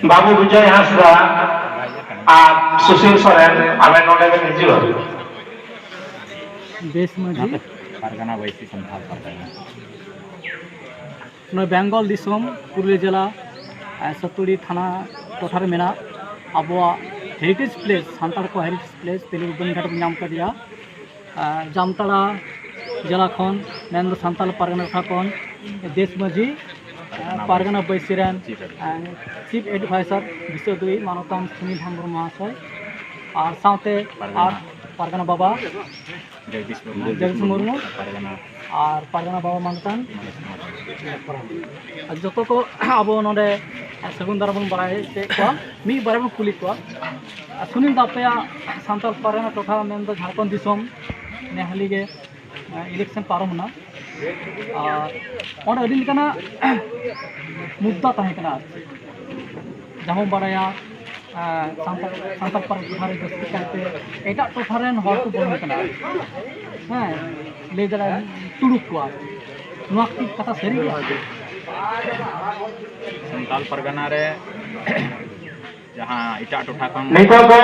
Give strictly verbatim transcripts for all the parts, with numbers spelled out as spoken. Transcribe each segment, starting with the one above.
ᱵᱟᱹᱵᱩ ᱵᱤᱡᱚᱭ ᱦᱟᱸᱥᱫᱟ ᱟᱨ ᱥᱩᱥᱤᱞ ᱥᱚᱨᱮᱱ, ᱟᱵᱮᱱ ᱱᱚᱰᱮ ᱵᱮᱱ ᱦᱤᱡᱩᱜᱼᱟ᱾ ᱵᱮᱥ ᱢᱟᱹᱡᱷᱤ᱾ ᱯᱟᱨᱜᱟᱱᱟ ᱵᱟᱹᱭᱥᱤ ᱥᱟᱱᱛᱟᱲ ᱯᱟᱨᱜᱟᱱᱟ᱾ ᱱᱚᱣᱟ ᱵᱮᱝᱜᱚᱞ ᱫᱤᱥᱚᱢ, ᱯᱩᱨᱩᱞᱤᱭᱟᱹ ᱡᱮᱞᱟ, ᱮ, ᱥᱟᱹᱛᱩᱲᱤ ᱛᱷᱟᱱᱟ ᱴᱚᱴᱷᱟ ᱨᱮ ᱢᱮᱱᱟᱜ ᱟᱵᱚᱣᱟᱜ heritage place, ᱥᱟᱱᱛᱟᱲ ᱠᱚ heritage place ᱛᱮᱞᱮᱜᱩ ᱵᱟᱹᱱᱤᱜᱷᱟᱴ ᱵᱚᱱ ᱧᱟᱢ ᱠᱟᱫᱮᱭᱟ᱾ ᱮ, ᱡᱟᱢᱛᱟᱲᱟ ᱡᱮᱞᱟ ᱠᱷᱚᱱ, ᱢᱮᱱᱫᱚ ᱥᱟᱱᱛᱟᱲ ᱯᱟᱨᱜᱟᱱᱟ ᱴᱚᱴᱷᱟ ᱠᱷᱚᱱ ᱫᱮᱥ ᱢᱟᱹᱡᱷᱤ, ᱮ, ᱯᱟᱨᱜᱟᱱᱟ ᱵᱟᱹᱭᱥᱤ ᱨᱮᱱ, ᱮ, chief advisor ᱵᱤᱥᱥᱚ ᱫᱩᱭ ᱢᱟᱱᱚᱛᱟᱱ ᱥᱩᱱᱤᱞ ᱦᱮᱢᱵᱨᱚᱢ ᱢᱚᱦᱟᱥᱚᱭ, ᱟᱨ ᱥᱟᱶᱛᱮ ᱟᱨ ᱯᱟᱨᱜᱟᱱᱟ ᱵᱟᱵᱟ ᱡᱚᱜᱽᱫᱤᱥ ᱢᱩᱨᱢᱩ, ᱡᱚᱜᱽᱫᱤᱥ ᱢᱩᱨᱢᱩ, ᱯᱟᱨᱜᱟᱱᱟ, ᱟᱨ ᱯᱟᱨᱜᱟᱱᱟ ᱵᱟᱵᱟ ᱢᱟᱱᱚᱛᱟᱱ᱾ ᱟᱨ ᱡᱚᱛᱚ ᱠᱚ ᱟᱵᱚ ᱱᱚᱰᱮ ᱥᱟᱹᱜᱩᱱ ᱫᱟᱨᱟᱢ ᱵᱚᱱ ᱵᱟᱲᱟᱭ ᱦᱚᱪᱚᱭᱮᱫ ᱠᱚᱣᱟ᱾ ᱢᱤᱫ ᱵᱟᱨᱭᱟ ᱵᱚᱱ ᱠᱩᱞᱤ ᱠᱚᱣᱟ᱾ ᱟᱨ ᱥᱩᱱᱤᱞ ᱫᱟ, ᱟᱯᱮᱭᱟᱜ ᱥᱟᱱᱛᱟᱲ ᱯᱟᱨᱜᱟᱱᱟ ᱴᱚᱴᱷᱟ ᱢᱮᱱᱫᱚ ᱡᱷᱟᱲᱠᱷᱚᱸᱰ ᱫᱤᱥᱚᱢ ᱱᱮ ᱦᱟᱹᱞᱤ ᱜᱮ election ᱯᱟᱨᱚᱢ ᱮᱱᱟ, ᱟᱨ ᱚᱸᱰᱮ ᱟᱹᱰᱤ ᱞᱮᱠᱟᱱᱟᱜ ᱢᱩᱫᱽᱫᱟ ᱛᱟᱦᱮᱸ ᱠᱟᱱᱟ᱾ ᱟᱨ ᱡᱟᱦᱟᱸ ᱵᱚᱱ ᱵᱟᱲᱟᱭᱟ, ᱟᱨ ᱥᱟᱱᱛᱟᱲ, ᱥᱟᱱᱛᱟᱲ ᱯᱟᱨᱜᱟᱱᱟ ᱨᱮ ᱡᱟᱹᱥᱛᱤ ᱠᱟᱭᱛᱮ ᱮᱴᱟᱜ ᱴᱚᱴᱷᱟ ᱨᱮᱱ ᱦᱚᱲ ᱠᱚ ᱵᱚᱞᱚᱱ ᱠᱟᱱᱟ᱾ ᱦᱮᱸ, ᱞᱟᱹᱭ ᱫᱟᱲᱮᱭᱟᱜᱼᱟ, ᱛᱩᱲᱩᱠ ᱠᱚ ᱟᱨᱠᱤ᱾ ᱱᱚᱣᱟ ᱠᱤ ᱠᱟᱛᱷᱟ ᱥᱟᱹᱨᱤ ᱜᱮᱭᱟ? ᱥᱟᱱᱛᱟᱲ ᱯᱟᱨᱜᱟᱱᱟ ᱨᱮ ᱡᱟᱦᱟᱸ ᱮᱴᱟᱜ ᱴᱚᱴᱷᱟ ᱠᱷᱚᱱ ᱱᱤᱛᱚᱜ ᱫᱚ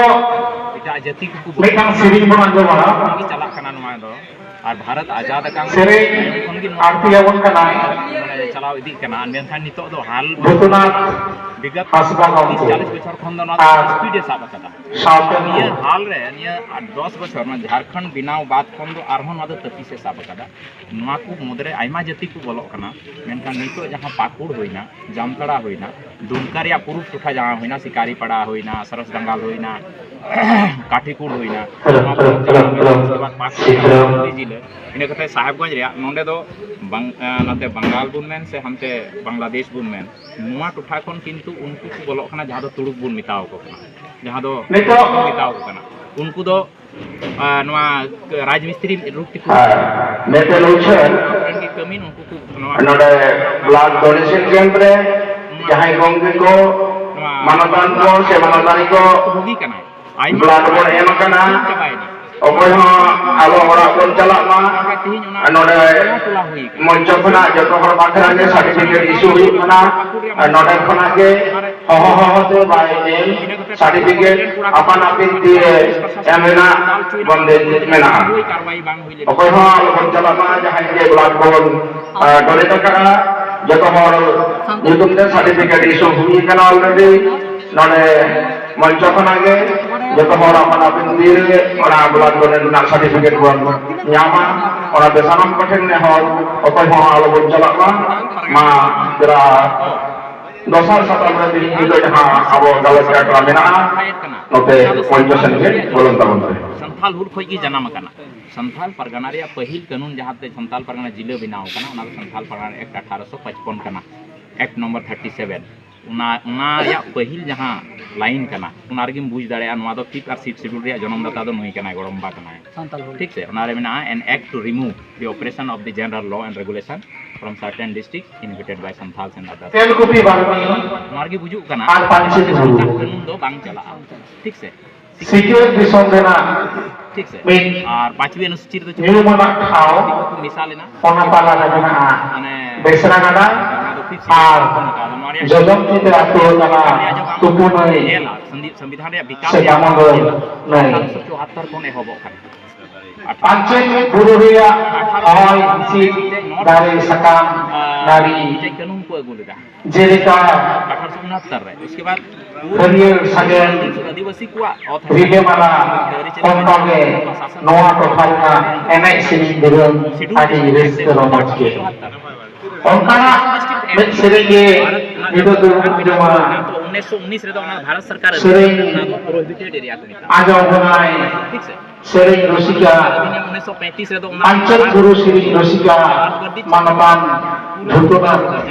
ᱮᱴᱟᱜ ᱡᱟᱹᱛᱤ ᱠᱚᱠᱚ ᱵᱚᱞᱚᱱ ᱠᱟᱱᱟ᱾ ᱢᱤᱫᱴᱟᱝ ᱥᱮᱨᱮᱧ ᱵᱚᱱ ᱟᱸᱡᱚᱢᱟ᱾ ᱜᱮ ᱪᱟᱞᱟᱜ ᱠᱟᱱᱟ ᱱᱚᱣᱟ ᱫᱚ᱾ ᱟᱨ ᱵᱷᱟᱨᱚᱛ ᱟᱡᱟᱫ ᱟᱠᱟᱱ ᱥᱮᱨᱮᱧ ᱠᱷᱚᱱ ᱜᱮ ᱱᱚᱣᱟ ᱟᱨᱛᱤ ᱟᱵᱚᱱ ᱠᱟᱱᱟᱭ᱾ ᱢᱟᱱᱮ ᱪᱟᱞᱟᱣ ᱤᱫᱤᱜ ᱠᱟᱱᱟ᱾ ᱢᱮᱱᱠᱷᱟᱱ ᱱᱤᱛᱚᱜ ᱫᱚ ᱦᱟᱞ ᱵᱷᱩᱛᱩᱱᱟᱛᱷ ᱵᱤᱜᱚᱛ ᱦᱟᱸᱥᱫᱟ ᱛᱤᱥ ᱜᱚᱢᱠᱮ ᱪᱟᱞᱤᱥ ᱵᱚᱪᱷᱚᱨ ᱠᱷᱚᱱ ᱫᱚ ᱱᱚᱣᱟ ᱟᱨ speed ᱮ ᱥᱟᱵ ᱟᱠᱟᱫᱟ᱾ ᱥᱟᱶᱛᱮ ᱱᱤᱭᱟᱹ ᱦᱟᱞ ᱨᱮ, ᱱᱤᱭᱟᱹ ᱫᱚᱥ ᱵᱚᱪᱷᱚᱨ, ᱱᱚᱣᱟ ᱡᱷᱟᱲᱠᱷᱚᱸᱰ ᱵᱮᱱᱟᱣ ᱵᱟᱫ ᱠᱷᱚᱱ ᱫᱚ ᱟᱨᱦᱚᱸ ᱱᱚᱣᱟ ᱫᱚ ᱛᱟᱹᱯᱤᱥ ᱮ ᱥᱟᱵ ᱟᱠᱟᱫᱟ᱾ ᱱᱚᱣᱟ ᱠᱚ ᱢᱩᱫᱽᱨᱮ ᱟᱭᱢᱟ ᱡᱟᱹᱛᱤ ᱠᱚ ᱵᱚᱞᱚᱜ ᱠᱟᱱᱟ, ᱢᱮᱱᱠᱷᱟᱱ ᱱᱤᱛᱚᱜ ᱡᱟᱦᱟᱸ ᱯᱟᱹᱠᱩᱲ ᱦᱩᱭᱱᱟ, ᱡᱟᱢᱛᱟᱲᱟ ᱦᱩᱭᱱᱟ, ᱫᱩᱢᱠᱟ ᱨᱮᱭᱟᱜ ᱯᱩᱨᱩᱵ ᱴᱚᱴᱷᱟ ᱡᱟᱦᱟᱸ ᱦᱩᱭᱱᱟ, ᱥᱤᱠᱟᱨᱤᱯᱟᱲᱟ ᱦᱩᱭᱱᱟ, ᱥᱟᱨᱚᱥ ᱰᱟᱸᱜᱟᱞ ᱦᱩᱭᱱᱟ, ᱠᱟᱴᱷᱤᱠᱩᱲ ᱦᱩᱭᱱᱟ, ᱱᱚᱣᱟ ᱯᱩᱨᱩᱵ ᱡᱟᱦᱟᱸ ᱦᱩᱭᱱᱟ, ᱩᱥᱠᱮ ᱵᱟᱫ ᱯᱟᱹᱠᱩᱲ ᱦᱩᱭᱱᱟ, ᱡᱤᱞᱟᱹ, ᱤᱱᱟᱹ ᱠᱟᱛᱮ ᱥᱟᱦᱮᱵᱽᱜᱚᱸᱡᱽ ᱨᱮᱭᱟᱜ ᱱᱚᱸᱰᱮ ᱫᱚ ᱵᱟᱝ-, ᱮᱸ, ᱱᱚᱛᱮ ᱵᱟᱝᱜᱟᱞ ᱵᱚᱱ ᱢᱮᱱ ᱥᱮ ᱦᱟᱱᱛᱮ ᱵᱟᱝᱞᱟᱫᱮᱥ ᱵᱚᱱ ᱢᱮᱱ, ᱱᱚᱣᱟ ᱴᱚᱴᱷᱟ ᱠᱷᱚᱱ ᱠᱤᱱᱛᱩ ᱩᱱᱠᱩ ᱠᱚ ᱵᱚᱞᱚᱜ ᱠᱟᱱᱟ, ᱡᱟᱦᱟᱸ ᱫᱚ ᱛᱩᱲᱩᱠ ᱵᱚᱱ ᱢᱮᱛᱟᱣ ᱠᱚ ᱠᱟᱱᱟ, ᱡᱟᱦᱟᱸ ᱫᱚ ᱱᱤᱛᱚᱜ ᱵᱚᱱ ᱢᱮᱛᱟᱣ ᱠᱚ ᱠᱟᱱᱟ᱾ ᱩᱱᱠᱩ ᱫᱚ ᱟᱨ ᱱᱚᱣᱟ ᱨᱟᱡᱽ ᱢᱤᱥᱛᱨᱤ ᱨᱩᱯ ᱛᱮᱠᱚ ᱟᱨ ᱢᱤᱫᱴᱮᱱ ᱩᱪᱷᱟᱹᱱ ᱟᱵᱚᱨᱮᱱ ᱜᱮ ᱠᱟᱹᱢᱤ, ᱱᱩᱠᱩ ᱠᱚ ᱱᱚᱣᱟ ᱱᱚᱰᱮ blood donation camp ᱨᱮ ᱱᱚᱣᱟ ᱡᱟᱦᱟᱸᱭ ᱜᱚᱢᱠᱮ ᱠᱚ, ᱱᱚᱣᱟ ᱢᱟᱱᱚᱛᱟᱱ ᱠᱚ ᱥᱮ ᱢᱟᱱᱚᱛᱟᱱᱤ ᱠᱚ ᱵᱷᱩᱜᱤ ᱠᱟᱱᱟᱭ᱾ ᱟᱭᱢᱟ blood ᱵᱚᱱ ᱮᱢ ᱟᱠᱟᱱᱟ᱾ ᱪᱟᱵᱟᱭᱮᱱᱟ᱾ ᱚᱠᱚᱭ ᱦᱚᱸ ᱟᱞᱚ ᱚᱲᱟᱜ ᱵᱚᱱ ᱪᱟᱞᱟᱜ ᱢᱟ᱾ ᱱᱚᱰᱮ ᱢᱚᱧᱪᱚ ᱠᱷᱚᱱᱟᱜ ᱡᱚᱛᱚ ᱦᱚᱲ ᱵᱟᱠᱷᱨᱟ ᱜᱮ certificate issue ᱦᱩᱭᱩᱜ ᱠᱟᱱᱟ᱾ ᱱᱚᱰᱮ ᱠᱷᱚᱱᱟᱜ ᱜᱮ ᱦᱚᱦᱚ ᱦᱚᱦᱚ ᱛᱮ by name certificate ᱟᱯᱟᱱ ᱟᱹᱯᱤᱱ ᱛᱤᱨᱮ ᱮᱢ ᱨᱮᱱᱟᱜ ᱵᱚᱱᱫᱮᱡ ᱢᱮᱱᱟᱜᱼᱟ᱾ ᱚᱠᱚᱭ ᱦᱚᱸ ᱟᱞᱚ ᱵᱚᱱ ᱪᱟᱞᱟᱜ ᱢᱟ, ᱡᱟᱦᱟᱸᱭ ᱜᱮ blood ᱵᱚᱱ, ᱟ, donate ᱟᱠᱟᱫᱼᱟ, ᱡᱚᱛᱚ ᱦᱚᱲ ᱧᱩᱛᱩᱢ ᱛᱮ certificate issue ᱦᱩᱭ ᱟᱠᱟᱱᱟ already᱾ ᱱᱚᱰᱮ ᱢᱚᱧᱪᱚ ᱠᱷᱚᱱᱟᱜ ᱜᱮ ᱡᱚᱛᱚ ᱦᱚᱲ ᱟᱯᱟᱱ ᱟᱹᱯᱤᱱ ᱛᱤᱨᱮ ᱚᱱᱟ blood donate ᱨᱮᱱᱟᱜ certificate ᱵᱚᱱ ᱧᱟᱢᱟ᱾ ᱚᱱᱟᱛᱮ ᱥᱟᱱᱟᱢ ᱠᱚᱴᱷᱮᱱ ᱱᱮᱦᱚᱨ, ᱚᱠᱚᱭ ᱦᱚᱸ ᱟᱞᱚ ᱵᱚᱱ ᱪᱟᱞᱟᱜ ᱢᱟ᱾ ᱢᱟ ᱡᱮᱞᱟ ᱫᱚᱥᱟᱨ ᱥᱟᱛᱟᱢ ᱨᱮ ᱛᱮᱦᱮᱧ ᱧᱤᱫᱟᱹ ᱡᱟᱦᱟᱸ ᱟᱵᱚ ᱜᱟᱞᱚᱪ ᱟᱠᱷᱲᱟ ᱢᱮᱱᱟᱜᱼᱟ, ᱱᱚᱛᱮ ᱢᱚᱧᱪᱚ ᱥᱮᱱ ᱜᱮ ᱵᱚᱞᱚᱱ ᱛᱟᱵᱚᱱ ᱯᱮ᱾ ᱥᱟᱱᱛᱷᱟᱞ ᱦᱩᱞ ᱠᱷᱚᱱ ᱜᱮ ᱡᱟᱱᱟᱢ ᱟᱠᱟᱱᱟ᱾ ᱥᱟᱱᱛᱷᱟᱞ ᱯᱟᱨᱜᱟᱱᱟ ᱨᱮᱭᱟᱜ ᱯᱟᱹᱦᱤᱞ ᱠᱟᱹᱱᱩᱱ, ᱡᱟᱦᱟᱸᱛᱮ ᱥᱟᱱᱛᱟᱞ ᱯᱟᱨᱜᱟᱱᱟ ᱡᱤᱞᱟᱹ ᱵᱮᱱᱟᱣ ᱟᱠᱟᱱᱟ, ᱚᱱᱟ ᱫᱚ ᱥᱟᱱᱛᱷᱟᱞ ᱯᱟᱨᱜᱟᱱᱟ Act ᱟᱴᱷᱟᱨᱚᱥᱚ ᱯᱟᱸᱪᱯᱚᱱ ᱠᱟᱱᱟ, Act number thirty seven᱾ ᱚᱱᱟ, ᱚᱱᱟ ᱨᱮᱭᱟᱜ ᱯᱟᱹᱦᱤᱞ ᱡᱟᱦᱟᱸ line ᱠᱟᱱᱟ, ᱚᱱᱟ ᱨᱮᱜᱮᱢ ᱵᱩᱡᱽ ᱫᱟᱲᱮᱭᱟᱜᱼᱟ, ᱱᱚᱣᱟ ᱫᱚ fifth ᱟᱨ sixth schedule ᱨᱮᱭᱟᱜ ᱡᱚᱱᱚᱢᱫᱟᱛᱟ ᱫᱚ ᱱᱩᱭ ᱠᱟᱱᱟᱭ, ᱜᱚᱲᱚᱢᱵᱟ ᱠᱟᱱᱟᱭ᱾ ᱥᱟᱱᱛᱟᱞ ᱦᱩᱞ᱾ ᱴᱷᱤᱠ ᱥᱮ? ᱚᱱᱟ ᱨᱮ ᱢᱮᱱᱟᱜᱼᱟ, "An act to remove the oppression of the general law and regulation from certain district inhabited by Santals and others." ᱛᱮᱞᱠᱩᱯᱤ ᱵᱟᱨᱱᱤ ᱱᱚᱣᱟ ᱨᱮᱜᱮ ᱵᱩᱡᱩᱜ ᱠᱟᱱᱟ, ᱟᱨ ᱯᱟᱧᱪᱮᱛ ᱵᱩᱨᱩ᱾ ᱥᱟᱱᱛᱟᱲ ᱠᱟᱹᱱᱩᱱ ᱫᱚ ᱵᱟᱝ ᱪᱟᱞᱟᱜᱼᱟ᱾ ᱴᱷᱤᱠ ᱥᱮ? ᱥᱤᱧᱚᱛ ᱫᱤᱥᱚᱢ ᱨᱮᱱᱟᱜ ᱴᱷᱤᱠ ᱥᱮ? ᱢᱤᱫ ᱟᱨ ᱯᱟᱸᱪᱣᱤ ᱚᱱᱩᱥᱩᱪᱤ ᱨᱮᱫᱚ ᱪᱮᱫ ᱧᱩᱢᱟᱱᱟᱜ ᱴᱷᱟᱶ ᱠᱚ ᱢᱮᱥᱟ ᱞᱮᱱᱟ? ᱚᱱᱟ ᱛᱟᱞᱟ ᱨᱮ ᱢᱮᱱᱟᱜᱼᱟ ᱢᱟᱱᱮ ᱵᱮᱥᱨᱟ ᱜᱟᱰᱟ ᱚᱱᱟ ᱫᱚ ᱯᱷᱤᱯ ᱟᱨ ᱥᱤᱰᱩᱞ ᱠᱟᱱᱟ᱾ ᱱᱚᱣᱟ ᱨᱮᱭᱟᱜ ᱡᱚᱡᱚᱢ ᱛᱤ ᱛᱮ ᱟᱹᱛᱩ ᱟᱠᱟᱱᱟ ᱟᱞᱮᱭᱟᱜ ᱡᱚᱠᱷᱚᱱ ᱛᱩᱯᱩᱱᱟᱹᱭ ᱧᱮᱞᱟ, ᱥᱚᱝᱵᱤ-, ᱥᱚᱝᱵᱤᱫᱷᱟᱱ ᱨᱮᱭᱟᱜ ᱵᱤᱠᱟᱥ ᱥᱮ ᱨᱮᱭᱟᱜ ᱫᱟᱢᱳᱫᱚᱨ ᱱᱟᱹᱭ᱾ ᱟᱴᱷᱟᱨᱚᱥᱚ ᱪᱩᱣᱟᱛᱛᱚᱨ ᱠᱷᱚᱱ ᱮᱦᱚᱵᱚᱜ ᱠᱟᱱᱟ᱾ ᱯᱟᱧᱪᱮᱛ ᱵᱩᱨᱩ ᱨᱮᱭᱟᱜ ᱦᱚᱭ ᱦᱤᱸᱥᱤᱫ, ᱫᱟᱨᱮ ᱥᱟᱠᱟᱢ ᱱᱟᱹᱲᱤ ᱢᱤᱫᱴᱮᱡ ᱠᱟᱹᱱᱩᱱ ᱠᱚ ᱟᱹᱜᱩ ᱞᱮᱫᱟ᱾ ᱡᱮᱞᱮᱠᱟ ᱟᱴᱷᱟᱨᱚᱥᱚ ᱩᱱᱟᱦᱟᱛᱛᱚᱨ ᱨᱮ, ᱩᱥᱠᱮ ᱵᱟᱫ ᱦᱟᱹᱨᱭᱟᱹᱲ ᱥᱟᱜᱮᱱ, ᱟᱹᱫᱤᱵᱟᱹᱥᱤ ᱠᱚᱣᱟᱜ ᱚᱛ ᱨᱤᱞᱟᱹᱢᱟᱞᱟ, ᱚᱱᱠᱟᱜᱮ ᱱᱚᱣᱟ ᱴᱚᱴᱷᱟ ᱨᱮᱱᱟᱜ ᱮᱱᱮᱡ ᱥᱮᱨᱮᱧ ᱫᱩᱨᱟᱹᱝ ᱟᱹᱰᱤ ᱨᱟᱹᱥᱠᱟᱹ ᱨᱚᱢᱚᱡᱽ ᱜᱮ᱾ ᱚᱱᱠᱟᱱᱟᱜ ᱢᱤᱫ ᱥᱮᱨᱮᱧ ᱜᱮ ᱱᱤᱛᱚᱜ ᱫᱚᱵᱚᱱ ᱟᱸᱡᱚᱢᱟ᱾ ᱩᱱᱤᱥᱥᱚ ᱩᱱᱤᱥ ᱨᱮᱫᱚ ᱚᱱᱟ ᱵᱷᱟᱨᱚᱛ ᱥᱚᱨᱠᱟᱨ ᱥᱮᱨᱮᱧ ᱚᱱᱟ ᱫᱚ prohibited area ᱠᱚ ᱢᱮᱛᱟᱜᱼᱟ᱾ ᱟᱸᱡᱚᱢ ᱵᱚᱱᱟᱭ᱾ ᱴᱷᱤᱠ ᱥᱮ? ᱥᱮᱨᱮᱧ ᱨᱩᱥᱤᱠᱟ, ᱩᱱᱤᱥᱥᱚ ᱯᱮᱸᱛᱤᱥ ᱨᱮᱫᱚ ᱚᱱᱟ ᱯᱟᱧᱪᱮᱛ ᱵᱩᱨᱩ ᱥᱮᱨᱮᱧ ᱨᱩᱥᱤᱠᱟ ᱢᱟᱱᱚᱛᱟᱱ ᱫᱷᱩᱛᱩᱱᱟᱛᱷ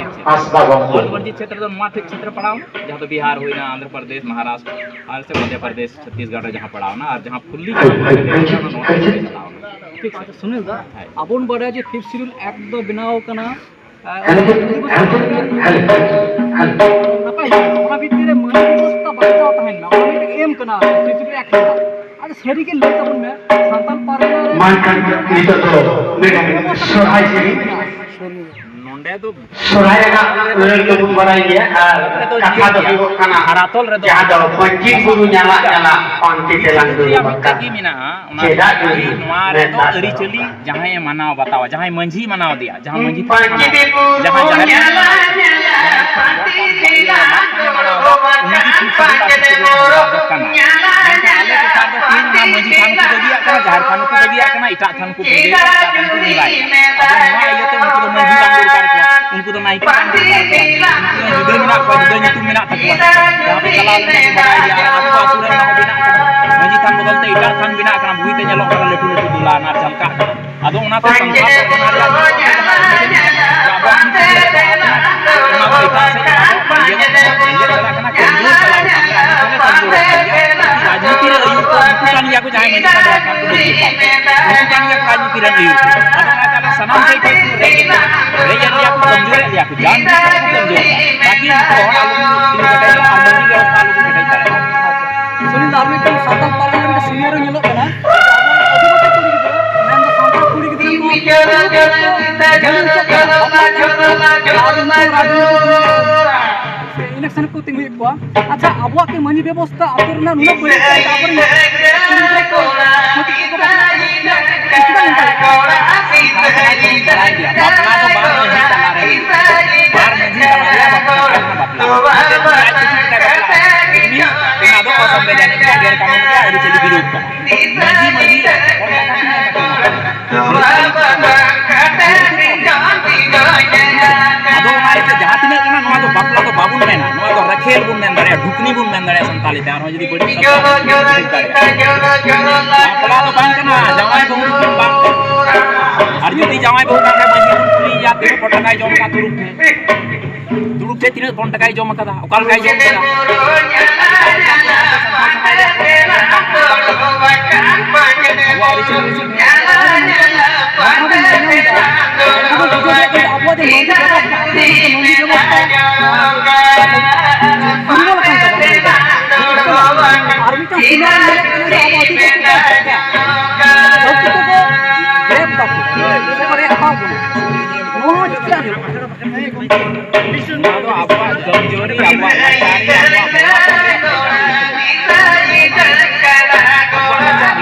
ᱦᱟᱸᱥᱫᱟ ᱜᱚᱢᱠᱮ᱾ ᱢᱚᱭᱩᱨᱵᱷᱚᱸᱡᱽ ᱪᱷᱮᱛᱨᱚ ᱫᱚ ᱱᱚᱣᱟ ᱴᱷᱤᱠ ᱪᱷᱮᱛᱨᱚ ᱯᱟᱲᱟᱣ ᱮᱱᱟ, ᱡᱟᱦᱟᱸ ᱫᱚ ᱵᱤᱦᱟᱨ ᱦᱩᱭᱱᱟ, ᱟᱱᱫᱷᱨᱚ ᱯᱨᱚᱫᱮᱥ, ᱢᱚᱦᱟᱨᱟᱥᱴᱨᱚ ᱟᱨ ᱥᱮ ᱢᱚᱫᱷᱭᱚ ᱯᱨᱚᱫᱮᱥ, ᱪᱷᱚᱛᱤᱥᱜᱚᱲ ᱨᱮ ᱡᱟᱦᱟᱸ ᱯᱟᱲᱟᱣ ᱮᱱᱟ, ᱟᱨ ᱡᱟᱦᱟᱸ ᱯᱷᱩᱞᱞᱤ ᱱᱚᱣᱟ ᱴᱷᱤᱠ ᱪᱷᱮᱛᱨᱚ ᱯᱟᱲᱟᱣ ᱮᱱᱟ᱾ ᱴᱷᱤᱠ ᱥᱮ? ᱟᱪᱪᱷᱟ, ᱥᱩᱱᱤᱞ ᱫᱟ, ᱦᱮᱸ᱾ ᱟᱵᱚᱱ ᱵᱟᱰᱟᱭᱟ ᱡᱮ Fifth Schedule Act ᱫᱚ ᱵᱮᱱᱟᱣ ᱠᱟᱱᱟ, ᱟᱨ ᱦᱮᱞᱳ, ᱦᱮᱞᱳ, ᱦᱮᱞᱳ, ᱦᱮᱞᱳ᱾ ᱱᱟᱯᱟᱭ ᱜᱮ, ᱚᱱᱟ ᱵᱷᱤᱛᱤᱨ ᱨᱮ ᱢᱟᱹᱱ ᱵᱮᱵᱚᱥᱛᱟ ᱵᱟᱧᱪᱟᱣ ᱛᱟᱦᱮᱱ ᱢᱟ, ᱚᱱᱟ ᱢᱤᱫᱴᱮᱱ ᱮᱢ ᱠᱟᱱᱟ Fifth Schedule Act ᱨᱮᱱᱟᱜ᱾ ᱥᱟᱹᱨᱤ ᱜᱮ ᱞᱟᱹᱭ ᱛᱟᱵᱚᱱ ᱢᱮ, ᱥᱟᱱᱛᱟᱲ ᱯᱟᱨᱜᱟᱱᱟ ᱨᱮ ᱢᱟ ᱮᱱᱠᱷᱟᱱ ᱱᱤᱛᱚᱜ ᱫᱚ ᱢᱤᱫᱴᱟᱝ ᱥᱚᱨᱦᱟᱭ ᱥᱮᱨᱮᱧ᱾ ᱱᱚᱰᱮ ᱫᱚ ᱥᱚᱨᱦᱟᱭ ᱨᱮᱱᱟᱜ ᱨᱟᱹᱲ ᱫᱚᱵᱚᱱ ᱵᱟᱲᱟᱭ ᱜᱮᱭᱟ, ᱟᱨ ᱱᱚᱰᱮ ᱫᱚ ᱠᱟᱛᱷᱟ ᱫᱚ ᱦᱩᱭᱩᱜ ᱠᱟᱱᱟ, ᱫᱷᱟᱨᱟᱛᱚᱞ ᱨᱮᱫᱚ ᱡᱟᱦᱟᱸ ᱫᱚ ᱯᱟᱹᱧᱪᱤ ᱵᱩᱨᱩ ᱧᱟᱞᱟᱜ ᱧᱟᱞᱟᱜ ᱯᱟᱱᱛᱮ ᱛᱮᱞᱟᱝ ᱫᱩᱲᱩᱵ ᱟᱠᱟᱱ᱾ ᱢᱤᱫᱴᱮᱡ ᱜᱮ ᱢᱮᱱᱟᱜᱼᱟ, ᱚᱱᱟ ᱪᱮᱫᱟᱜ ᱫᱚ ᱫᱩᱲᱩᱵ? ᱱᱚᱣᱟ ᱨᱮᱫᱚ ᱢᱮᱱᱫᱟ ᱟᱹᱨᱤᱪᱟᱹᱞᱤ ᱡᱟᱦᱟᱸᱭᱮ ᱢᱟᱱᱟᱣ ᱵᱟᱛᱟᱣᱟ, ᱡᱟᱦᱟᱸᱭ ᱢᱟᱹᱡᱷᱤ ᱢᱟᱱᱟᱣ ᱫᱮᱭᱟ, ᱡᱟᱦᱟᱸ ᱢᱟᱹᱡᱷᱤ ᱛᱷᱟᱱ ᱢᱟᱱᱟᱣ, ᱡᱟᱦᱟᱸ ᱡᱟᱦᱮᱨ ᱛᱷᱟᱱ ᱢᱟᱱᱟᱣ ᱫᱮᱭᱟ, ᱩᱱᱤ ᱜᱮ ᱥᱩᱫᱷᱩ ᱟᱹᱭᱩᱨ ᱠᱟᱱᱟ᱾ ᱢᱮᱱᱠᱷᱟᱱ ᱟᱞᱮ ᱴᱚᱴᱷᱟ ᱨᱮᱫᱚ ᱛᱮᱦᱮᱧ ᱚᱱᱟ ᱢᱟᱹᱡᱷᱤ ᱛᱷᱟᱱ ᱠᱚ ᱵᱟᱹᱜᱤᱭᱟᱜ ᱠᱟᱱᱟ, ᱡᱟᱦᱮᱨ ᱛᱷᱟᱱ ᱠᱚ ᱵᱟᱹᱜᱤᱭᱟᱜ ᱠᱟᱱᱟ, ᱮᱴᱟᱜ ᱛᱷᱟᱱ ᱠᱚ ᱵᱟᱹᱜᱤᱭᱟᱜ ᱠᱟᱱᱟ, ᱮᱴᱟᱜ ᱛᱷᱟᱱ ᱠᱚ ᱵᱚᱸᱜᱟᱭᱮᱫᱟ᱾ ᱟᱫᱚ ᱱᱚᱣᱟ ᱤᱭᱟᱹᱛᱮ ᱩᱱᱠᱩ ᱫᱚ ᱢᱟᱹᱡᱷᱤ ᱵᱟᱝ ᱫᱚᱨᱠᱟᱨ ᱠᱚᱣᱟ, ᱩᱱᱠᱩ ᱫᱚ ᱱᱟᱭᱠᱮ ᱵᱟᱝ ᱫᱚᱨᱠᱟᱨ ᱠᱚᱣᱟ, ᱩᱱᱠᱩ ᱫᱚ ᱡᱩᱫᱟᱹ ᱢᱮᱱᱟᱜ ᱠᱚᱣᱟ, ᱡᱩᱫᱟᱹ ᱧᱩᱛᱩᱢ ᱢᱮᱱᱟᱜ ᱛᱟᱠᱚᱣᱟ᱾ ᱡᱟᱦᱟᱸ ᱯᱮ ᱪᱟᱞᱟᱣ ᱞᱮᱱᱠᱷᱟᱱ ᱯᱮ ᱵᱟᱰᱟᱭ ᱜᱮᱭᱟ, ᱟᱵᱚ ᱟᱹᱛᱩ ᱨᱮ ᱚᱱᱟ ᱦᱚᱸ ᱢᱮᱱᱟᱜ ᱠᱟᱱᱟ᱾ ᱢᱟᱹᱡᱷᱤ ᱛᱷᱟᱱ ᱵᱚᱫᱚᱞ ᱛᱮ ᱮᱴᱟᱜ ᱛᱷᱟᱱ ᱵᱮᱱᱟᱜ ᱠᱟᱱᱟ, ᱵᱩᱜᱤ ᱛᱮ ᱧᱮᱞᱚᱜ ᱠᱟᱱᱟ, ᱞᱟᱹᱴᱩ ᱞᱟᱹᱴᱩ ᱫᱚᱞᱟᱱ ᱟᱨ ᱡᱷᱟᱞᱠᱟᱜ ᱠᱟᱱᱟ᱾ ᱟᱫᱚ ᱚᱱᱟᱛᱮ ᱥᱟᱱᱛᱟᱲ ᱯᱟᱨᱜᱟᱱᱟ ᱨᱮᱭᱟᱜ ᱡᱟᱦᱟᱸ ᱟᱵᱚᱣᱟᱜ ᱚᱱᱟ ᱫᱚ ᱮᱴᱟᱜ ᱥᱮᱫ ᱚᱱᱟ ᱫᱚ ᱤᱭᱟᱹ ᱠᱟᱱᱟ, ᱤᱭᱟᱹ ᱪᱟᱞᱟᱜ ᱠᱟᱱᱟ, ᱠᱚᱢᱡᱳᱨ ᱪᱟᱞᱟᱣ ᱠᱟᱱᱟ᱾ ᱟᱨ ᱱᱤᱛᱚᱜ ᱞᱮ ᱠᱚᱢᱡᱳᱨ ᱠᱟᱱ ᱜᱮᱭᱟ᱾ ᱨᱟᱡᱽᱱᱤᱛᱤ ᱨᱮ ᱟᱹᱭᱩᱨ ᱠᱚ ᱩᱱᱠᱩ ᱠᱟᱱ ᱜᱮᱭᱟ ᱠᱚ, ᱡᱟᱦᱟᱸᱭ ᱢᱟᱹᱡᱷᱤ ᱯᱟᱨᱜᱟᱱᱟ ᱠᱚ ᱩᱱᱠᱩ ᱠᱟᱱ ᱜᱮᱭᱟ ᱠᱚ ᱨᱟᱡᱽᱱᱤᱛᱤ ᱨᱮᱱ ᱟᱹᱭᱩᱨ ᱠᱚ᱾ ᱟᱫᱚ ᱚᱱᱟ ᱛᱟᱦᱞᱮ ᱥᱟᱱᱟᱢ ᱥᱮᱫ ᱠᱷᱚᱱ ᱠᱚ ᱨᱮᱡ ᱮᱫ ᱞᱮᱭᱟ, ᱨᱮᱡ ᱮᱫ ᱞᱮᱭᱟ ᱠᱚ, ᱠᱚᱢᱡᱳᱨ ᱮᱫ ᱞᱮᱭᱟ ᱠᱚ, ᱡᱟᱦᱟᱸ ᱢᱤᱫ ᱠᱚ ᱠᱚᱢᱡᱳᱨ ᱮᱫ ᱞᱮᱭᱟ᱾ ᱛᱟᱠᱤ ᱩᱱᱠᱩ ᱦᱚᱲ ᱟᱞᱚ ᱠᱚ ᱛᱤᱸᱜᱩ ᱠᱮᱴᱮᱡᱚᱜ ᱟᱨ ᱢᱟᱹᱡᱷᱤ ᱵᱮᱵᱚᱥᱛᱷᱟ ᱟᱞᱚ ᱠᱚ ᱠᱮᱴᱮᱡ ᱫᱟᱲᱮᱭᱟᱜ ᱢᱟ᱾ ᱥᱩᱱᱤᱞ ᱫᱟ, ᱟᱨ ᱢᱤᱫᱴᱟᱝ ᱥᱟᱱᱛᱟᱲ ᱯᱟᱨᱜᱟᱱᱟ ᱨᱮ ᱥᱤᱱᱤᱭᱟᱨ ᱧᱮᱞᱚᱜ ᱠᱟᱱᱟ, ᱟᱵᱚᱨᱮᱱ ᱟᱹᱫᱤᱵᱟᱹᱥᱤ ᱠᱩᱲᱤ ᱜᱤᱫᱽᱨᱟᱹ, ᱢᱮᱱᱫᱚ ᱥᱟᱱᱛᱟᱲ ᱠᱩᱲᱤ ᱜᱤᱫᱽᱨᱟᱹ ᱠᱚ ᱡᱟᱹᱞᱤ ᱦᱚᱪᱚᱜ ᱠᱟᱱᱟ, ᱵᱟᱯᱞᱟ ᱠᱟᱱᱟ ᱠᱚ, ᱟᱨ ᱩᱱᱠᱩ ᱨᱟᱡᱽᱱᱤᱛᱤ ᱨᱮ ᱤᱞᱮᱠᱥᱚᱱ ᱠᱚ ᱛᱤᱸᱜᱩᱭᱮᱫ ᱠᱚᱣᱟ᱾ ᱟᱪᱪᱷᱟ, ᱟᱵᱚᱣᱟᱜ ᱠᱤ ᱢᱟᱹᱡᱷᱤ ᱵᱮᱵᱚᱥᱛᱷᱟ ᱟᱹᱛᱩ ᱨᱮᱱᱟᱜ ᱱᱩᱱᱟᱹᱜ ᱵᱟᱹᱲᱤᱡ ᱠᱟᱱᱟ, ᱟᱵᱚᱨᱮᱱ ᱠᱩᱲᱤ ᱜᱤᱫᱽᱨᱟᱹ ᱠᱚ ᱪᱷᱟᱹᱛᱤᱠ ᱠᱚᱠᱚ ᱵᱟᱯᱞᱟᱜ ᱠᱟᱱᱟ? ᱪᱮᱫᱟᱜ ᱱᱚᱝᱠᱟ ᱦᱩᱭᱩᱜ ᱠᱟᱱᱟ? ᱵᱟᱯᱞᱟ ᱫᱚ ᱵᱟᱨ ᱢᱟᱹᱡᱷᱤ ᱛᱟᱞᱟ ᱨᱮ ᱦᱩᱭᱩᱜᱼᱟ᱾ ᱵᱟᱨ ᱢᱟᱹᱡᱷᱤ ᱛᱟᱞᱟ ᱨᱮᱭᱟᱜ ᱵᱟᱯᱞᱟ ᱠᱟᱱᱟ ᱵᱟᱯᱞᱟ᱾ ᱚᱱᱟ ᱫᱚ ᱚᱥᱟᱝᱵᱤᱫᱷᱟᱱᱤᱠ ᱜᱮᱭᱟ, ᱜᱮᱨ ᱠᱟᱹᱱᱩᱱ ᱜᱮᱭᱟ, ᱟᱹᱨᱤᱪᱟᱹᱞᱤ ᱵᱤᱨᱩᱫᱷ ᱠᱟᱱᱟ᱾ ᱢᱟᱹᱡᱷᱤ, ᱢᱟᱹᱡᱷᱤ ᱦᱚᱯᱚᱱ ᱠᱟᱱᱟ ᱠᱚ, ᱟᱫᱚ ᱚᱱᱟ ᱤᱭᱟᱹᱛᱮ ᱡᱟᱦᱟᱸ ᱛᱤᱱᱟᱹᱜ ᱠᱟᱱᱟ, ᱱᱚᱣᱟ ᱫᱚ ᱵᱟᱯᱞᱟ ᱫᱚ ᱵᱟᱵᱚᱱ ᱢᱮᱱᱟ, ᱱᱚᱣᱟ ᱫᱚ ᱨᱟᱠᱷᱮᱞ ᱵᱚᱱ ᱢᱮᱱ ᱫᱟᱲᱮᱭᱟᱜᱼᱟ, ᱰᱷᱩᱠᱱᱤ ᱵᱚᱱ ᱢᱮᱱ ᱫᱟᱲᱮᱭᱟᱜᱼᱟ ᱥᱟᱱᱛᱟᱲᱤ ᱛᱮ, ᱟᱨᱦᱚᱸ ᱡᱩᱫᱤ ᱵᱟᱹᱲᱤᱡ ᱥᱟᱵᱫᱚ ᱵᱚᱱ ᱩᱰᱩᱠ ᱫᱟᱲᱮᱭᱟᱜᱼᱟ᱾ ᱵᱟᱯᱞᱟ ᱫᱚ ᱵᱟᱝ ᱠᱟᱱᱟ, ᱡᱟᱶᱟᱭ ᱵᱟᱹᱦᱩ ᱫᱚ ᱵᱟᱝ ᱠᱟᱱᱟ᱾ ᱟᱨ ᱡᱩᱫᱤ ᱡᱟᱶᱟᱭ ᱵᱟᱹᱦᱩ ᱠᱟᱱ ᱠᱷᱟᱱ, ᱢᱟᱹᱡᱷᱤ ᱵᱚᱱ ᱠᱩᱞᱤᱭᱮᱭᱟ, ᱛᱤᱱᱟᱹᱜ ᱯᱚᱴᱟᱠᱟᱭ ᱡᱚᱢ ᱠᱟᱜ ᱛᱩᱲᱩᱠ ᱴᱷᱮᱱ? ᱫᱩᱲᱩᱵ ᱴᱷᱮᱱ ᱛᱤᱱᱟᱹᱜ ᱯᱚᱱ ᱴᱟᱠᱟᱭ ᱡᱚᱢ ᱟᱠᱟᱫᱟ, ᱚᱠᱟ ᱞᱮᱠᱟᱭ ᱡᱚᱢ ᱟᱠᱟᱫᱟ? ᱟᱵᱚᱣᱟᱜ ᱟᱹᱨᱤᱪᱟᱹᱞᱤ ᱨᱮ ᱪᱮᱫ ᱢᱮᱱᱟᱜᱼᱟ? ᱟᱵᱚ ᱵᱩᱡᱷᱟᱹᱣ ᱫᱟᱲᱮᱭᱟᱜ ᱠᱟᱱᱟ, ᱟᱵᱚᱣᱟᱜ ᱡᱮ ᱢᱟᱹᱡᱷᱤ ᱵᱮᱵᱚᱥᱛᱷᱟ, ᱟᱵᱚ ᱢᱟᱹᱡᱷᱤ ᱵᱮᱵᱚᱥᱛᱷᱟ ᱯᱩᱨᱵᱚ ᱞᱮᱠᱟᱱ ᱛᱟᱵᱚᱱᱟ᱾ ᱟᱨ ᱢᱤᱫᱴᱟᱝ ᱥᱤᱱᱟᱨᱤ ᱧᱮᱞᱚᱜ ᱠᱟᱱᱟ ᱡᱮ ᱟᱵᱚ ᱟᱹᱫᱤᱵᱟᱹᱥᱤ ᱠᱚᱢᱡᱳᱨᱤ, ᱟᱵᱚᱣᱟᱜ ᱞᱟᱪᱟᱨᱤ, ᱟᱵᱚᱣᱟᱜ ᱵᱚᱸᱜᱟ ᱵᱩᱨᱩ ᱨᱮᱭᱟᱜ ᱞᱟᱪᱟᱨ ᱠᱚ ᱫᱚᱦᱚ ᱟᱠᱟᱫ ᱵᱚᱱᱟ᱾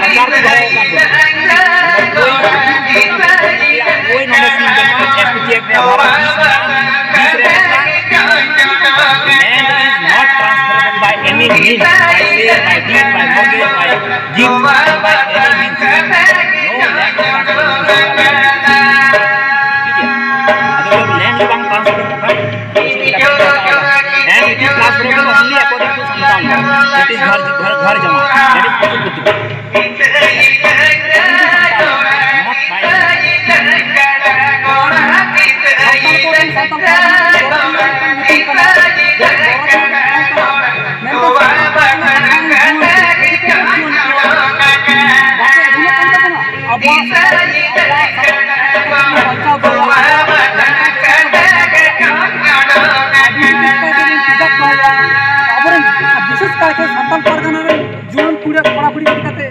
ᱚᱠᱚᱭ ᱱᱚᱰᱮ ᱥᱤᱧ ᱵᱟᱹᱱᱩᱜᱼᱟ, ᱮᱥ ᱯᱤ ᱴᱤ ᱮᱯᱷ ᱨᱮ ᱦᱚᱲ ᱵᱤᱥ ᱢᱮᱱᱟᱜᱼᱟ, ᱵᱤᱥ ᱨᱮ ᱢᱮᱱᱟᱜᱼᱟ᱾ Land is not transferable by any means, by sale, by deed, by mortgage, by gift, by any means. No land transferable. ᱴᱷᱤᱠ ᱜᱮᱭᱟ? ᱟᱫᱚ ᱡᱚᱵ land ᱜᱮ ᱵᱟᱝ transferable ᱠᱷᱟᱱ, and it is transferable only according to Santal law. That is ᱜᱷᱚᱨ, ᱜᱷᱚᱨ, ᱜᱷᱚᱨ ᱡᱟᱶᱟᱭ, that is ᱯᱩᱛᱩ ᱯᱩᱛᱩ᱾ ᱥᱟᱱᱛᱟᱲ ᱠᱚᱨᱮᱱ ᱥᱟᱱᱛᱟᱲ ᱠᱚᱣᱟᱜ ᱜᱚᱨᱚᱵ ᱨᱮᱱᱟᱜ ᱧᱩᱛᱩᱢ ᱠᱟᱱᱟ᱾ ᱜᱚᱨᱚᱵ ᱨᱮᱱᱟᱜ ᱧᱩᱛᱩᱢ ᱠᱟᱱᱟ᱾ ᱢᱮᱱᱠᱷᱟᱱ ᱥᱟᱱᱛᱟᱲ ᱠᱚᱣᱟᱜ ᱧᱩᱛᱩᱢ ᱠᱟᱱᱟ᱾ ᱵᱟᱠᱚ ᱟᱹᱜᱩᱭᱮᱫ ᱠᱟᱱ ᱛᱟᱵᱚᱱᱟ᱾ ᱟᱵᱚᱣᱟᱜ ᱥᱟᱱᱛᱟᱲ ᱠᱚ, ᱟᱵᱚᱣᱟᱜ ᱥᱟᱱᱛᱟᱲ ᱠᱚ ᱵᱟᱧᱪᱟᱣ ᱫᱚᱦᱚ ᱞᱟᱹᱜᱤᱫ ᱟᱹᱰᱤ ᱡᱩᱫᱤ ᱠᱟᱭᱛᱮ ᱵᱚᱱ ᱪᱮᱫᱟᱜ ᱠᱚᱣᱟ᱾ ᱟᱵᱚᱨᱮᱱ ᱵᱤᱥᱮᱥ ᱠᱟᱭᱛᱮ ᱥᱟᱱᱛᱟᱲ ᱯᱟᱨᱜᱟᱱᱟ ᱨᱮᱱ ᱡᱩᱣᱟᱹᱱ ᱠᱩᱲᱤ ᱠᱚᱲᱟ ᱠᱩᱲᱤ ᱤᱫᱤ ᱠᱟᱛᱮ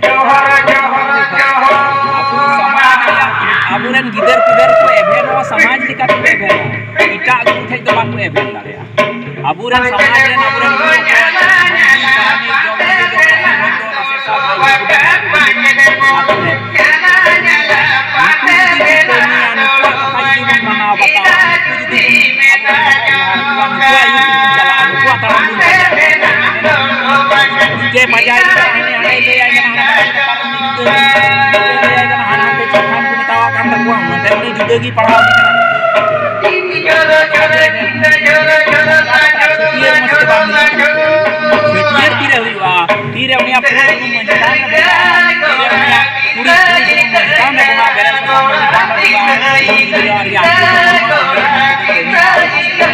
ᱟᱵᱚ ᱥᱚᱢᱟᱡᱽ ᱨᱮᱭᱟᱜ, ᱟᱵᱚᱨᱮᱱ ᱜᱤᱫᱟᱹᱨ ᱯᱤᱫᱟᱹᱨ ᱠᱚ ᱮᱵᱷᱮᱱᱚᱜᱼᱟ, ᱥᱚᱢᱟᱡᱽ ᱞᱮᱠᱟᱛᱮ ᱠᱚ ᱮᱵᱷᱮᱱᱚᱜᱼᱟ, ᱮᱴᱟᱜ ᱜᱩᱨᱩ ᱴᱷᱮᱡ ᱫᱚ ᱵᱟᱠᱚ ᱮᱵᱷᱮᱱ ᱫᱟᱲᱮᱭᱟᱜᱼᱟ᱾ ᱟᱵᱚᱨᱮᱱ ᱥᱚᱢᱟᱡᱽ ᱨᱮᱱ, ᱟᱵᱚᱨᱮᱱ ᱜᱩᱨᱩ ᱠᱚ ᱢᱟᱹᱡᱷᱤ ᱯᱟᱨᱟᱱᱤᱠ ᱡᱚᱜᱽ ᱢᱟᱹᱡᱷᱤ ᱡᱚᱜᱽ ᱢᱟᱹᱡᱷᱤ ᱦᱚᱲ ᱫᱚ ᱱᱟᱥᱮ ᱥᱟᱦᱟᱭ ᱠᱚ ᱵᱮᱱᱟᱣ ᱠᱚᱣᱟ᱾ ᱱᱩᱠᱩ ᱡᱩᱫᱤ ᱠᱚ ᱠᱟᱹᱢᱤᱭᱟ, ᱱᱩᱠᱩᱣᱟᱜ ᱠᱟᱛᱷᱟ ᱡᱩᱫᱤ ᱵᱚᱱ ᱢᱟᱱᱟᱣ ᱵᱟᱛᱟᱣᱟ, ᱱᱩᱠᱩ ᱡᱩᱫᱤ ᱵᱚᱱ ᱟᱵᱚ ᱵᱚᱱ ᱵᱮᱵᱚᱦᱟᱨ ᱠᱚᱣᱟ, ᱱᱩᱠᱩᱣᱟᱜ ᱟᱹᱭᱩᱨ ᱛᱮᱵᱚᱱ ᱪᱟᱞᱟᱜᱼᱟ, ᱱᱩᱠᱩᱣᱟᱜ ᱛᱟᱲᱟᱢ ᱵᱚᱱ ᱪᱟᱞᱟᱜᱼᱟ᱾ ᱱᱤᱡᱮ ᱵᱟᱡᱟᱭ ᱠᱟᱱᱟ, ᱦᱟᱹᱱᱤ ᱦᱟᱸᱰᱮ ᱞᱟᱹᱭᱟᱭ ᱠᱟᱱᱟ, ᱦᱟᱱᱟ ᱵᱟᱡᱟᱭ ᱠᱟᱱᱟ, ᱦᱟᱱᱟ ᱦᱟᱱᱛᱮ ᱪᱮᱫ ᱠᱷᱟᱱ ᱠᱚ ᱢᱮᱛᱟᱣᱟᱜ ᱠᱟᱱ ᱛᱟᱠᱚᱣᱟ, ᱚᱱᱟᱛᱮ ᱩᱱᱤ ᱡᱩᱫᱟᱹ ᱜᱮ ᱯᱟᱲᱦᱟᱣ ᱠᱟᱱᱟ᱾ ᱪᱷᱟᱹᱴᱭᱟᱹᱨ ᱢᱚᱡᱽ ᱛᱮ ᱵᱟᱝ ᱦᱩᱭᱩᱜ ᱠᱟᱱᱟ᱾ ᱪᱷᱟᱹᱴᱭᱟᱹᱨ ᱛᱤᱨᱮ ᱦᱩᱭᱩᱜᱼᱟ? ᱛᱤᱨᱮ ᱩᱱᱤᱭᱟᱜ ᱯᱩᱨᱟᱹ ᱩᱢ ᱢᱟᱹᱡᱷᱤ ᱛᱷᱟᱱ ᱨᱮ ᱵᱚᱸᱜᱟᱜᱼᱟ? ᱛᱤᱨᱮ ᱩᱱᱤᱭᱟᱜ ᱠᱩᱲᱤ, ᱠᱩᱲᱤ ᱩᱢ ᱢᱟᱹᱡᱷᱤ ᱛᱷᱟᱱ ᱨᱮ ᱵᱚᱸᱜᱟᱜᱼᱟ? ᱵᱮᱨᱮᱞ ᱥᱟᱥᱟᱝ ᱢᱟᱹᱡᱷᱤ ᱛᱷᱟᱱ ᱨᱮ ᱵᱚᱸᱜᱟᱜᱼᱟ? ᱩᱱᱤ ᱜᱤᱫᱽᱨᱟᱹ ᱟᱨ ᱜᱮ ᱟᱹᱛᱩ ᱦᱚᱲ ᱥᱚᱢᱟᱡᱽ ᱞᱟᱹᱜᱤᱫ ᱞᱟᱹᱜᱤᱫ ᱛᱮ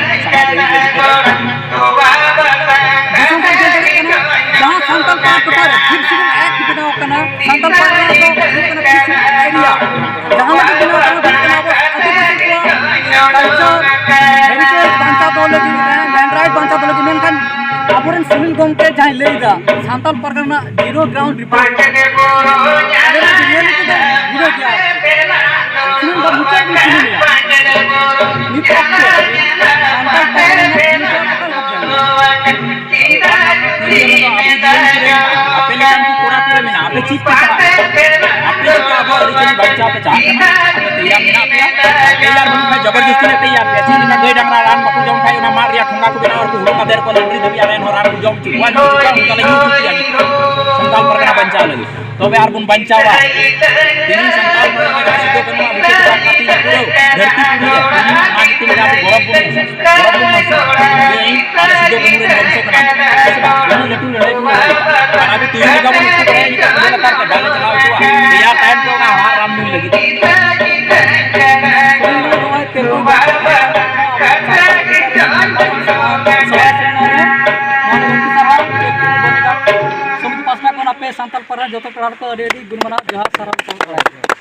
ᱫᱤᱥᱚᱢ ᱠᱚ ᱧᱮᱞ ᱫᱟᱲᱮᱭᱟᱜ ᱠᱟᱱᱟ, ᱡᱟᱦᱟᱸ ᱥᱟᱱᱛᱟᱲ ᱯᱟᱨᱜᱟᱱᱟ ᱴᱚᱴᱷᱟ ᱨᱮ Fifth Schedule Act ᱵᱮᱱᱟᱣ ᱠᱟᱱᱟ, ᱥᱟᱱᱛᱟᱲ ᱯᱟᱨᱜᱟᱱᱟ ᱫᱚ ᱦᱩᱭᱩᱜ ᱠᱟᱱᱟ Fifth Schedule area᱾ ᱡᱟᱦᱟᱸ ᱞᱟᱹᱜᱤᱫ ᱵᱮᱱᱟᱣ ᱠᱟᱱᱟ, ᱦᱩᱭᱩᱜ ᱠᱟᱱᱟ ᱟᱵᱚ ᱟᱹᱫᱤᱵᱟᱹᱥᱤ ᱠᱚᱣᱟᱜ culture, heritage ᱵᱟᱧᱪᱟᱣ ᱫᱚᱦᱚ ᱞᱟᱹᱜᱤᱫ, land right ᱵᱟᱧᱪᱟᱣ ᱫᱚᱦᱚ ᱞᱟᱹᱜᱤᱫ᱾ ᱢᱮᱱᱠᱷᱟᱱ ᱟᱵᱚᱨᱮᱱ ᱥᱩᱱᱤᱞ ᱜᱚᱢᱠᱮ ᱡᱟᱦᱟᱸᱭ ᱞᱟᱹᱭ ᱮᱫᱟ, ᱥᱟᱱᱛᱟᱲ ᱯᱟᱨᱜᱟᱱᱟ ᱨᱮᱱᱟᱜ zero ground report, ᱟᱵᱚᱨᱮᱱ ᱡᱮᱱᱟᱨᱮᱞ ᱠᱚᱫᱚ zero ᱜᱮᱭᱟ᱾ ᱥᱩᱱᱩᱢ ᱫᱚ ᱢᱩᱪᱟᱹᱫ ᱨᱮ ᱥᱩᱱᱩᱢ ᱢᱮᱱᱟᱜᱼᱟ᱾ ᱱᱤᱛ ᱚᱠᱛᱮ ᱥᱟᱱᱛᱟᱲ ᱯᱟᱨᱜᱟᱱᱟ ᱨᱮᱱᱟᱜ ᱥᱩᱱᱩᱢ ᱫᱚ ᱚᱠᱟ ᱞᱮᱠᱟ ᱵᱚᱱ ᱧᱟᱢᱟ? ᱟᱵᱚ ᱡᱩᱣᱟᱹᱱ ᱠᱚᱨᱮ ᱟᱯᱮ ᱞᱮᱠᱟᱱ ᱠᱚ ᱠᱚᱲᱟ ᱠᱩᱲᱤ ᱢᱮᱱᱟᱜᱼᱟ, ᱟᱯᱮ ᱪᱮᱫ ᱯᱮ ᱪᱟᱦᱟᱜ ᱠᱟᱱᱟ? ᱟᱯᱮ ᱪᱮᱫ ᱞᱮᱠᱟ ᱟᱵᱚᱣᱟᱜ ᱟᱹᱨᱤᱪᱟᱹᱞᱤ ᱵᱟᱧᱪᱟᱣ ᱯᱮ ᱪᱟᱦᱟᱜ ᱠᱟᱱᱟ? ᱟᱯᱮ ᱛᱮᱭᱟᱨ ᱢᱮᱱᱟᱜ ᱯᱮᱭᱟ? ᱛᱮᱭᱟᱨ ᱵᱟᱹᱱᱩᱜ ᱠᱷᱟᱱ ᱡᱚᱵᱚᱨᱫᱚᱥᱛᱤ ᱞᱮ ᱛᱮᱭᱟᱨ ᱯᱮᱭᱟ᱾ ᱪᱮᱫ ᱞᱮᱠᱟ ᱜᱟᱹᱭ ᱰᱟᱝᱨᱟ ᱨᱟᱱ ᱵᱟᱠᱚ ᱡᱚᱢ ᱠᱷᱟᱱ ᱚᱱᱟ ᱢᱟᱫ ᱨᱮᱭᱟᱜ ᱴᱷᱚᱸᱜᱟ ᱠᱚ ᱵᱮᱱᱟᱣᱟ, ᱟᱨ ᱠᱚ ᱦᱩᱲᱩᱝ ᱠᱟᱛᱮ ᱠᱚ ᱞᱟᱹᱠᱲᱤ ᱫᱷᱟᱹᱵᱤᱡ ᱟᱨ ᱮᱱᱦᱚᱸ ᱨᱟᱱ ᱠᱚ ᱡᱚᱢ ᱦᱚᱪᱚ ᱠᱚᱣᱟ, ᱧᱩ ᱦᱚᱪᱚ ᱠᱚᱣᱟ, ᱚᱱᱠᱟ ᱞᱮ ᱧᱩ ᱦᱚᱪᱚ ᱠᱚᱣᱟ᱾ ᱥᱟᱱᱛᱟᱲ ᱯᱟᱨᱜᱟᱱᱟ ᱵᱟᱧᱪᱟᱣ ᱞᱟᱹᱜᱤᱫ᱾ ᱛᱚᱵᱮ ᱟᱨ ᱵᱚᱱ ᱵᱟᱧᱪᱟᱣᱟ᱾ ᱛᱮᱦᱮᱧ ᱥᱟᱱᱛᱟᱲ ᱯᱟᱨᱜᱟᱱᱟ ᱡᱟᱦᱟᱸ ᱥᱤᱫᱩ ᱠᱟᱹᱱᱦᱩ ᱟᱵᱚ ᱪᱮᱛᱟᱱ ᱠᱟᱛᱮ ᱯᱩᱨᱟᱹ ᱫᱷᱟᱹᱨᱛᱤ ᱯᱩᱨᱤ ᱨᱮ ᱛᱮᱦᱮᱧ ᱚᱱᱟ ᱧᱩᱛᱩᱢ ᱨᱮ ᱟᱵᱚ ᱜᱚᱨᱚᱵᱽ ᱵᱚᱱ ᱢᱮᱥᱟ-, ᱜᱚᱨᱚᱵᱽ ᱵᱚᱱ ᱢᱮᱥᱟ᱾ ᱡᱮ ᱤᱧ ᱟᱨ ᱥᱤᱫᱩ ᱠᱟᱹᱱᱦᱩ ᱨᱮᱱ ᱵᱚᱝᱥᱚ ᱠᱟᱱᱟ᱾ ᱦᱮᱸ ᱥᱮ ᱵᱟᱝ? ᱩᱱᱟᱹᱜ ᱞᱟᱹᱴᱩ ᱞᱟᱹᱲᱦᱟᱹᱭ ᱵᱚᱱ ᱞᱟᱹᱲᱦᱟᱹᱭ ᱠᱟᱜᱼᱟ᱾ ᱟᱨ ᱟᱵᱚ ᱛᱤᱨᱞᱟᱹ ᱠᱚ ᱵᱚᱱ ᱩᱠᱩ ᱵᱟᱲᱟᱭᱟ, ᱱᱤᱛᱚᱜ ᱩᱱᱟᱹᱜ ᱞᱟᱛᱟᱨ ᱛᱮ ᱵᱟᱞᱮ ᱪᱟᱞᱟᱣ ᱦᱚᱪᱚᱣᱟᱜᱼᱟ᱾ ᱛᱮᱭᱟᱨ ᱛᱟᱭᱚᱢ ᱛᱮ ᱚᱱᱟ ᱦᱟᱲᱟᱜ ᱨᱟᱢ ᱱᱩᱭ ᱞᱟᱹᱜᱤᱫ᱾ ᱥᱚᱢᱤᱛᱤ ᱯᱟᱥᱴᱟ ᱠᱷᱚᱱ ᱟᱯᱮ ᱥᱟᱱᱛᱟᱲ ᱯᱟᱨᱜᱟᱱᱟ ᱡᱚᱛᱚ ᱴᱚᱞᱟ ᱨᱮᱠᱚ ᱟᱹᱰᱤ ᱟᱹᱰᱤ ᱜᱩᱱ ᱢᱟᱱᱟᱣ ᱡᱚᱦᱟᱨ, ᱥᱟᱨᱦᱟᱣ ᱥᱟᱞᱟᱢ ᱵᱟᱲᱟᱭ ᱯᱮ᱾